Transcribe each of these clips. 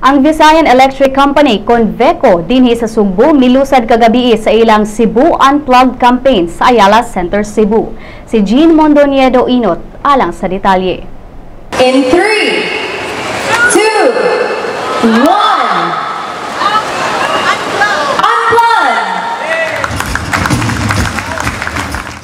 Ang Visayan Electric Company, Conveco, dinhi sa Sugbo, milusad kagabi sa ilang Cebu Unplugged campaign sa Ayala Center, Cebu. Si Jean Mondoñedo Inot, alang sa detalye. In 3, 2, 1, unplug!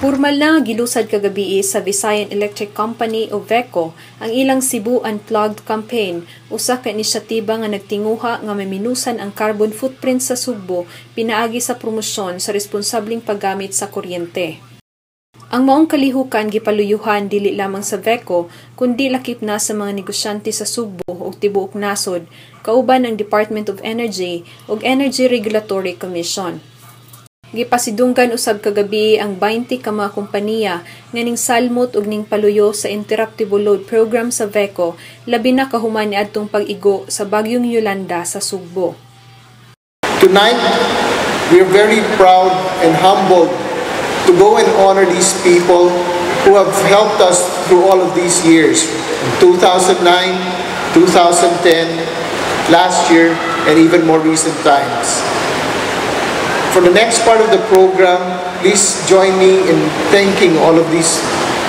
Purmal na gilusad kagabi sa Visayan Electric Company o VECO ang ilang Cebu Unplugged campaign, usa ka inisyatiba nga nagtinguha nga maminusan ang carbon footprint sa Sugbo pinaagi sa promosyon sa responsableng paggamit sa kuryente. Ang maong kalihukan gipaluyuhan dili lamang sa VECO kundi lakip na sa mga negosyante sa Sugbo ug tibuok nasod, kauban ang Department of Energy ug Energy Regulatory Commission. Gipasidunggan usab kagabi ang 20 ka mga kompanya nga ning salmot ug ning paluyo sa interruptible load program sa VECO, labi na kahuman niadtong pag-igo sa bagyong Yolanda sa Sugbo. Tonight, we are very proud and humbled to go and honor these people who have helped us through all of these years. In 2009, 2010, last year, and even more recent times. For the next part of the program, please join me in thanking all of these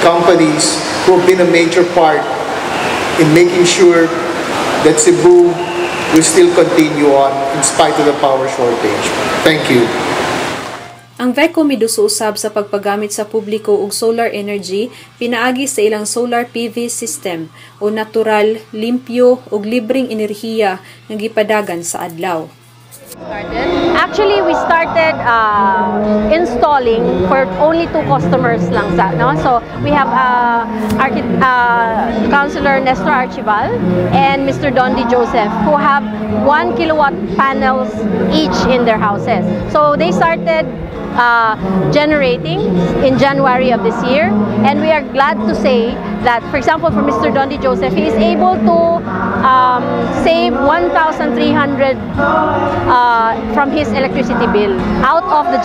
companies who have been a major part in making sure that Cebu will still continue on in spite of the power shortage. Thank you. Ang VECO miduso usab sa pagpagamit sa publiko og solar energy pinaagi sa ilang solar PV system o natural, limpyo ug libreng enerhiya nga gipadagan sa adlaw. Actually, we started installing for only two customers lang sa, no? So, we have Councilor Nestor Archival and Mr. Dondi Joseph, who have 1 kilowatt panels each in their houses. So, they started generating in January of this year, and we are glad to say that, for example, for Mr. Dondi Joseph, he is able to save 1,300 from his electricity bill out of the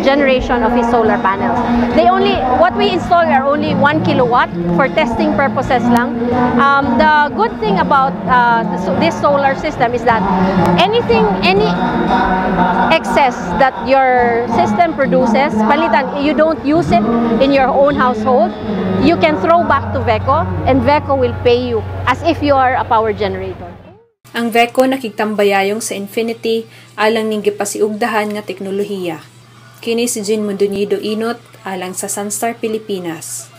generation of his solar panels. What we install are only 1 kilowatt for testing purposes lang. The good thing about this solar system is that any excess that your system produces, palitan, you don't use it in your own household, you can throw back to VECO and VECO will pay you as if you are a power generator. Ang VECO nakigtambayayong sa Infinity alang ning gipasiugdahan nga teknolohiya. Kini si Jean Mondoñedo Inot alang sa Sunstar Pilipinas.